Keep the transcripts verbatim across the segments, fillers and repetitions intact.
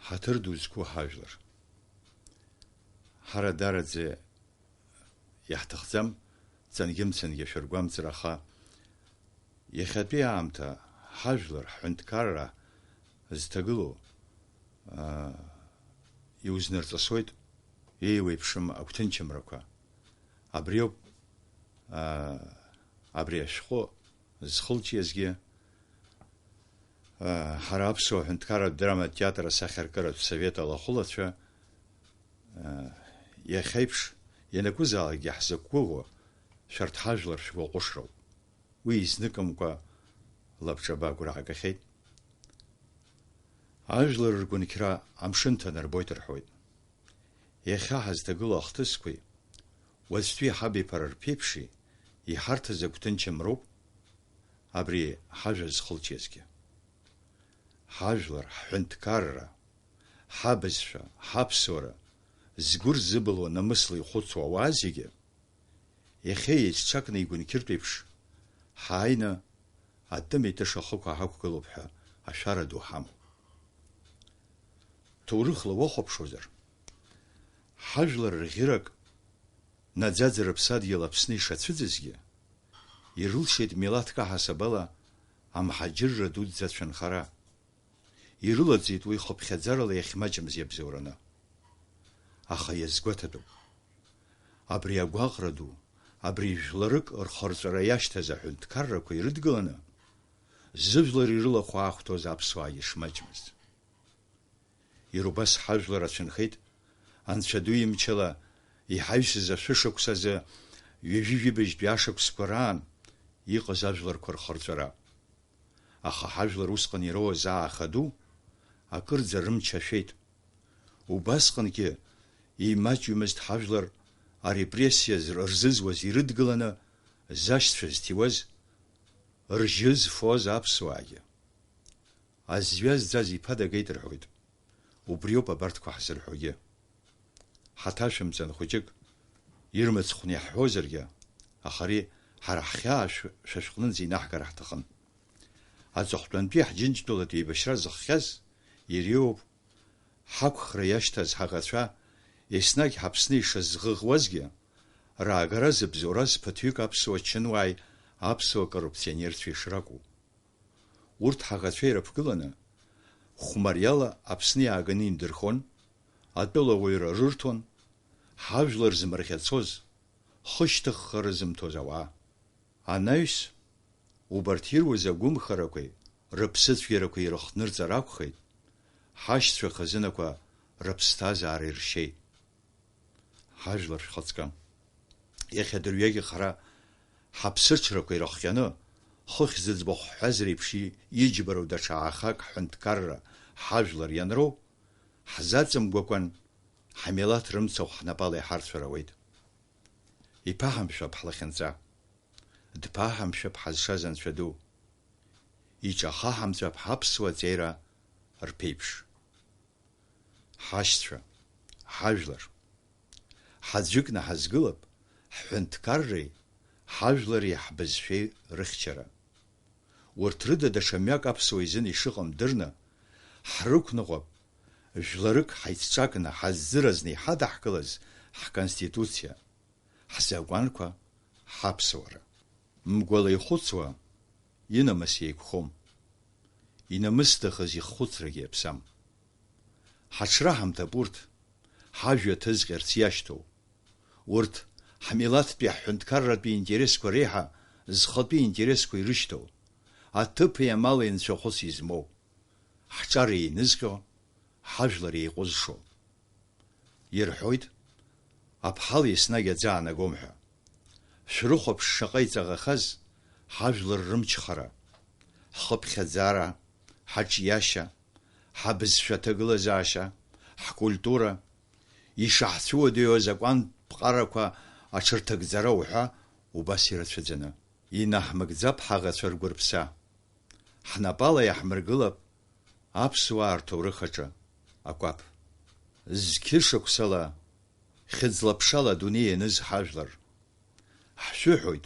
Ҳаҭыр ду зқәу ҳажәлар. Ҳара дараӡа иаҳҭахӡам, ҵангьы-мцангьы шәыргәамҵра, аха иахьатәи аамҭа ҳажәлар ҳҳәынҭқарра зҭагылоу, аа, иузнарҵысуеит еиуеиԥшым агәҭынчымрақәа. Абриоуп, аа, абри ашәҟәы зхылҿиазгьы, аа, ҳара аԥсуа ҳәынҭқарратә драматә театр асахьаркыратә совет алахәылацәа, аа, иахьеиԥш ианакәызаалакгьы ҳзықәгәыӷуа шәарҭ ҳажәлар шәгәаҟәышроуп. Уи изныкымкәа лабҿаба агәра аагахьеит. Ажәлар ргәынқьра амшын ҭанарбоит рҳәоит. Иахьа ҳазҭагылоу ахҭысқәеи, уаҵәтәи ҳабиԥара рԥеиԥши, иҳарҭаз агәҭынчымроуп абри ҳажәа зхылҿиазгьы. Ҳажәлар, ҳҳәынҭқарра, ҳабызшәа, ҳаԥсуара, згәы рзыбылуа намысла ихәыцуа ауаа зегьы, иахьа еицҿакны игәынқьыртә еиԥш, ҳааины атәым итыша ахықәа ҳақәгылоуп ҳәа ашәара ду ҳамоуп. Ҭоурыхла уахәаԥшуазар, ҳажәлар рӷьырак наӡаӡа рыԥсадгьыл Аԥсны ишацәыӡызгьы, ирылшеит милаҭк аҳасабала амҳаџьырра дуӡӡа ацәынхара. Ирылаӡит уи хыԥхьаӡарала иахьмаҷымз иабзоураны. Аха иазгәаҭатәуп. Абри агәаҟра ду, абри жәларык рхырҵәара иашьҭаз аҳәынҭқаррақәа ирыдгыланы, зыжәлар ирылахәаахәҭоз аԥсуаагьы шмаҷмыз. Иара убас ҳажәлар ацәынхеит, Анцәа ду имчала иҳаҩсыз ашәышықәс азы, ҩажәи жәибжьтәи ашықәсқәа раан иҟаз ажәларқәа рхырҵәара. Аха ҳажәлар усҟан ироуаз ааха ду акырӡа рымч ашәеит. Убасҟангьы имаҷҩымызт ҳажәлар арепрессиа зр-, рзызуаз ирыдгыланы зашьцәа зҭиуаз, ржьы зфоз аԥсуаагьы. Азҩа зӡаз иԥа дагеит рҳәоит. Убриоуп абарҭқәа ҳзырҳәогьы. Ҳаҭашәымҵан хәыҷык ирмыцхәны иаҳҳәозаргьы, аха ари ҳара ҳхьаа шә-, шәа шәҟнынӡа инаҳгар ҳҭахын. Аҵыхәтәантәи ҳџьынџьтәылатә еибашьра зыхҟьаз иреиуоуп ҳақәхра иашьҭаз ҳаӷацәа, еснагь ҳаԥсны ишазӷыӷуазгьы, раагара зыбзоураз ԥыҭҩык аԥсуа чынуааи аԥсуа коррупционерцәеи шракәу. Урҭ ҳаӷацәа ирыԥгыланы, хәмариала Аԥсны иааганы индырхон, атәыла ауаҩра рырҭон, ҳажәлар змырӷьацоз, хышьҭыхха рызымҭоз ауаа. Анаҩс, убарҭ ируаз агәымхарақәеи рыԥсыцәгьарақәеи ирыхҭнырҵар акәхеит, ҳашьцәа хазынақәа рыԥсҭазаара иршьеит. Ҳажәлар шәхаҵкы. Иахьа дырҩегьых ҳара ҳаԥсыҽрақәа ирыхҟьаны, хыхь зыӡбахә ҳҳәаз реиԥш и-, иџьбароу даҽа аахак ҳҳәынҭқарра ҳажәлар ианроу, ҳзаҵымгәақәан ҳмилаҭ рымцахә ҳнапала иҳарцәар ауеит. Иԥаҳамшәап ҳлахьынҵа. Дԥаҳамшәап ҳазшаз Анцәа ду. Иҿахаҳамҵәап ҳаԥсуа ҵеира рԥеиԥш. Ҳашьцәа, ҳажәлар. Ҳаӡәыкны ҳазгылап, ҳҳәынҭқарреи, ҳажәлари ҳбызшәеи рыхьчара. Урҭ рыда даҽа мҩак аԥсуа изын ишыҟам дырны, ҳрықәныҟәап, жәларык ҳаицҿакны, ҳазӡыразны иҳадаҳкылаз ҳконституциа, ҳзакәанқәа, ҳаԥсуара. Мгәала ихәыцуа, инамыс еиқәхом. Инамысдахаз иххәыцрагьы иаԥсам. Ҳаҽраҳамҭап урҭ, ҳажәа ҭызҟьарц иашьҭоу. Урҭ, ҳмилаҭтәи ҳҳәынҭқарратәи интересқәа реиҳа зхатәи интересқәа ирышьҭоу, аҭыԥи амали нцәахәыс измоу, ҳҿар еинызҟьо, ҳажәлар еиҟәызшо. Ирҳәоит, аԥҳал еснагь аӡы аанагом ҳәа. Шәрыхәаԥш шаҟа иҵаӷахаз ҳажәлар рымчхара, ҳхыԥхьаӡара, ҳаҿиашьа, ҳабызшәа аҭагылазаашьа, ҳкультура, ишаҳцәыуадаҩу азакәантә ԥҟарақәа аҽырҭагӡара уҳәа убас ирацәаӡаны. Инаҳмыгӡап ҳаӷацәа ргәырԥса. Ҳнапала иаҳмыргылап аԥсуаа рҭоурых аҿы акәаԥ. Зқьышықәсала, хьыӡла-ԥшала адунеи ианыз ҳажәлар. Ҳшәыҳәоит,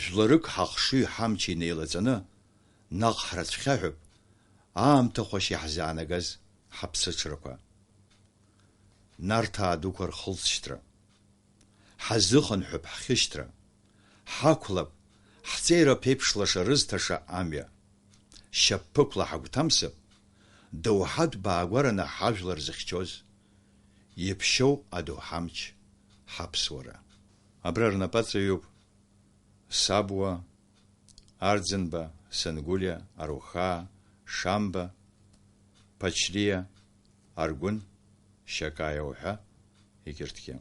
жәларык ҳахшыҩ ҳамч инеилаҵаны, наҟ ҳрацәхьаҳәып, аамҭа хәашьа иаҳзаанагаз ҳаԥсыҽрақәа. Нарҭаа дуқәа рхылҵшьҭра. Ҳазыхынҳәып ҳхьышьҭра. Ҳақәлап, ҳҵеира ԥеиԥшлаша рызҭаша амҩа. Шьапԥықәла ҳагәҭамсып, доуҳатә баагәараны ҳажәлар зыхьчоз. Иԥшьоу адоуҳа амч ҳаԥсуара. Абра рнапаҵаҩуп Сабуа, Арӡынба, Сангәлиа, Арухаа, Шамба, Ԥачлиа, Аргәын, Шьакаиа уҳәа егьырҭгьы.